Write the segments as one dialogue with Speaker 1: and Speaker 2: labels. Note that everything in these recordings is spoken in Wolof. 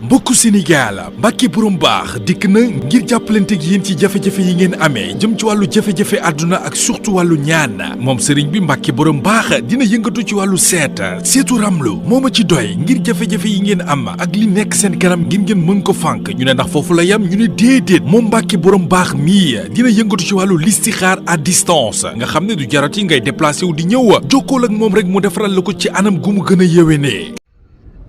Speaker 1: mbokku Sénégal Mbacke borom baax dikk na ngir jàppalanteeg yéen ci jafe-jafe yi ngeen amee jëm ci wàllu jafe-jafe àdduna ak surtout wàllu ñaan moom sëriñ bi Mbacke borom baax dina yëngatu ci wàllu seetu ramlu moo ma ci doy ngir jafe-jafe yi ngeen am ak li nekk seen kanam ngir ngeen mën ko fànk ñu ne ndax foofu la yam ñu ne déedéet moom Mbacke borom baax mii dina yëngatu ci wàllu listixaar à distance nga xam ne du jarati ngay déplacé wu di ñëw jokkool ak moom rek mu defaral la ko ci anam gu mu gën a yéwénee.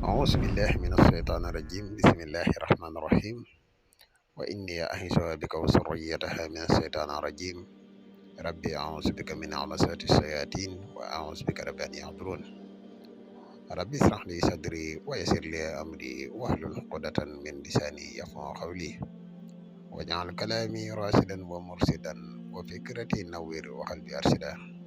Speaker 2: أعوذ بالله من الشيطان الرجيم بسم الله الرحمن الرحيم وإني أعيذها بك وذريتها من الشيطان الرجيم ربي أعوذ بك من همزات الشياطين وأعوذ بك رب أن يحضرون ربي اشرح لي صدري ويسر لي أمري واحلل عقدة من لساني يفقهوا قولي واجعل كلامي راشدا ومرشدا وفكرتي نوّر وقلبي أرشدا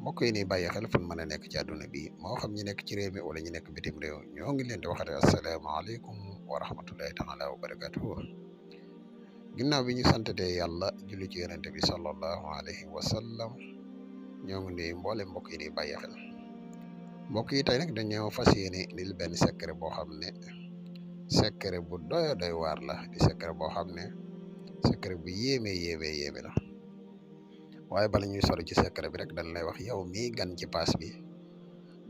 Speaker 2: mbokk yi ni bàyyi xel fan mën a nekk ci àdduna bi moo xam ñi nekk ci réew mi wala ñi nekk bitim réew ñoo ngi leen di waxate asalaamaaleykum wa rahmatullahi taala wa barakatuhu ginnaaw bi ñu santatee yàlla julli ci yonente bi sallallahu alayhi wa sallam ñoo ngi nuyu mboole mbokk yi ni bàyyi xel mbokk yi tey nag dañoo fas yéene indil benn secret boo xam ne secret bu doy waar la di secret boo xam ne secret bu yéeme la waaye bala ñuy sori ci secret bi rek dañ lay wax yow mii gan ci pass bi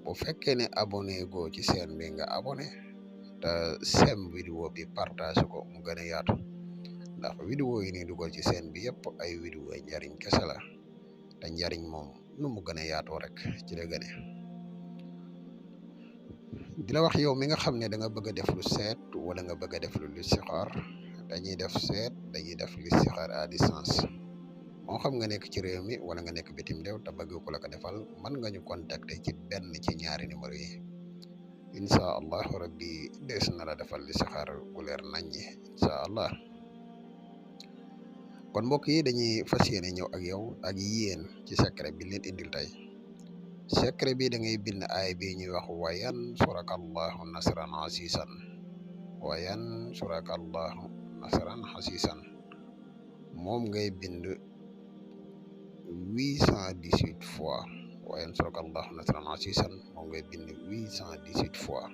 Speaker 2: bu fekkee ne abonné goo ci chaîne bi nga abonné te sem vidéo bi partage ko mu gën a yaatu ndax vidéo yi ni dugal ci chaîne bi yëpp ay vidéo njariñ kese la te njariñ moom nu mu gën a yaatoo rek ci la gëne di la wax yow mi nga xam ne da nga bëgg a def lu seet wala nga bëgg a def lu listixaar dañuy def seet dañuy def listixaar à distance moo xam nga nekk ci réew mi wala nga nekk bitim réew te bëgg ko la ko defal mën nga ñu contacter ci benn ci ñaari numéro yi incha allah rabbi dees na la defal listixaar gu leer naññi incha allah kon mbokk yi dañuy fas yéene ñëw ak yow ak yéen ci secret bi leen indil tey secret bi da ngay bind aay bi ñuy wax wayan surakallahu nasran hasisan wayan surakallahu nasran hasisan moom ngay bind 818 fois wayan surakallahu nasran hasisan moom ngay bind 818 fois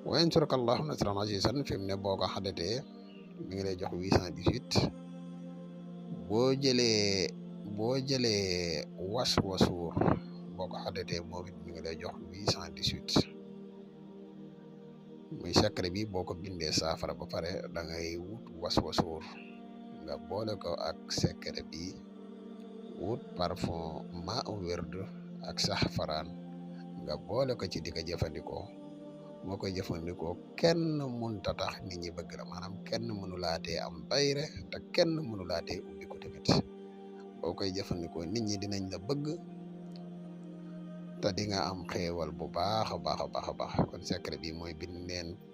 Speaker 2: wayan surakallahu nasran hasisan fi mu ne boo ko xadatee mi ngi lay jox 818 boo jëlee wasuur boo ko xadatee moom it mi ngi lay jox 818 muy secret bi boo ko bindee saafara ba pare da ngay wut wasuur nga boole ko ak secret bi wut parfum ma werd ak saxfaraan nga boole ko ci di ko jëfandikoo moo koy jëfandikoo kenn mënta tax nit ñi bëgg la maanaam kenn mënu laatee am bayre te kenn mënu laatee ubbi ko tamit boo koy jëfandikoo nit ñi dinañ la bëgg te di nga am xéewal bu baax a baax kon secret bi mooy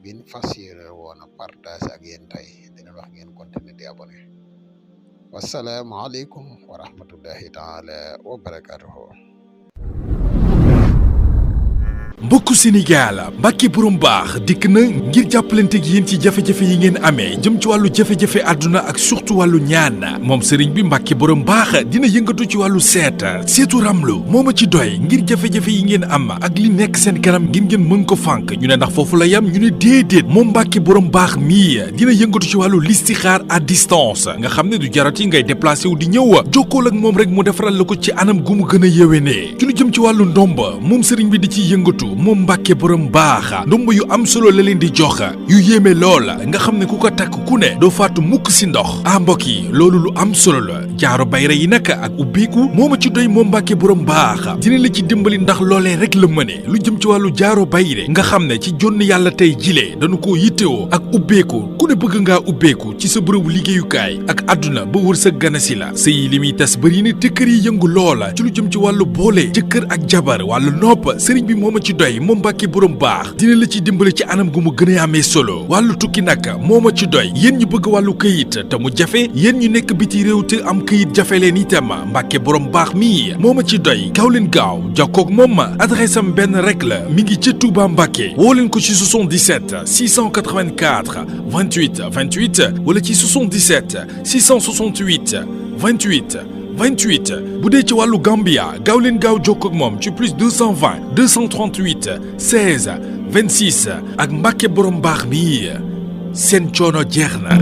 Speaker 2: bin fas yéene woon a partage ak yéen tey dina wax ngeen continuer di abonné wasalaamaaleykum wa rahmatullahi taala wa barakatuhu
Speaker 1: mbokku Sénégal Mbacke borom baax dikk na ngir jàppalanteeg yéen ci jafe-jafe yi ngeen amee jëm ci wàllu jafe-jafe àdduna ak surtout wàllu ñaan moom sëriñ bi Mbacke borom baax dina yëngatu ci wàllu seetu ramlu moo ma ci doy ngir jafe-jafe yi ngeen am ak li nekk seen kanam ngir ngeen mën ko fànk ñu ne ndax foofu la yam ñu ne déedéet moom Mbacke borom baax mii dina yëngatu ci wàllu listixaar à distance nga xam ne du jarati ngay déplacé wu di ñëw jokkool ak moom rek mu defaral la ko ci anam gu mu gën a yéwénee ci lu jëm ci wàllu ndomba moom sëriñ bi di ciy yëngatu moom Mbacke borom baax ndomb yu am solo la leen di jox yu yéeme lool nga xam ne ku ko takk ku ne doo faatu mukk si ndox mbokk yi loolu lu am solo la jaaro bayra yi nag ak ubbeeku moo ma ci doy moom Mbacke borom baax dina la ci dimbali ndax loolee rek la mëne lu jëm ci wàllu jaaro bayre nga xam ne ci jonn yàlla tey jilee dañu ko yittewoo ak ubbeeku ku ne bëgg ngaa ubbeeku ci sa bërëbu liggéeyukaay ak àdduna ba wër sa ganasi la sëy li muy tas bëri ne te kër yi yëngu loola ci lu jëm ci wàllu boole jëkkër ak jabar wàllu nopp sëriñ bi moo ma ci doy moom Mbacke borom baax dina la ci dimbali ci anam gu mu gën a amee solo wàllu tukki nag moo ma ci doy yéen ñu bëgg wàllu këyit te mu jafe yéen ñu nekk biti réew te am këyit jafe leen itam Mbacke borom baax mii moo ma ci doy gaaw leen gaaw jokkoog moom adresse am benn rek la mi ngi ca Touba Mbacke woo leen ko ci 77 684 28 28 wala ci 77 668 28 28 bu dee ci wàllu Gambia gaaw leen gaaw jokkoo ak moom ci plus 220 238 16 26 ak Mbàkke borom baax mi seen coono jeex na.